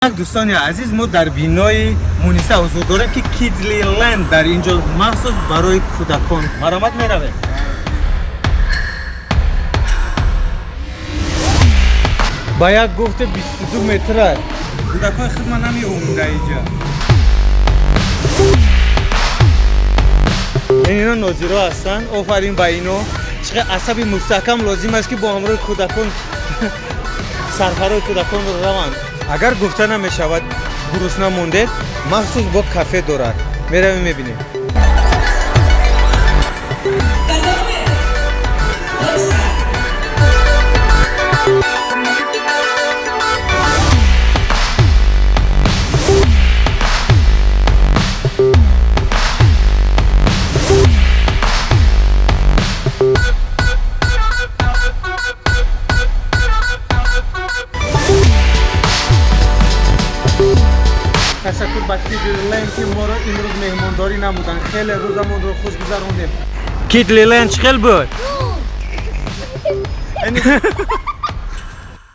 Дӯстони азиз, мо дар бинои Муниса ҳузур дорем, ки Кидлиленд дар ин ҷо махсус барои кӯдакон. Маромад, меравем. Ба як гуфте 22 метра. Кӯдакои худма намеомуда инҷа. Ин ино нозиро ҳастанд. Офарин ба ино, чӣ қадр асаби мустаҳкам лозим аст, ки бо ҳамроҳи кӯдакон сарфарои кӯдаконро раванд. Агар гуфта намешавад, гурусна мондед, махсус бо кафе дорад. Меравем, мебинем. Ташаккур ба Кидлиленд, ки моро имрӯз меҳмондорӣ намуданд. Хеле рӯзамонро хуш гузарондем. Кидлиленд чӣ хел буд?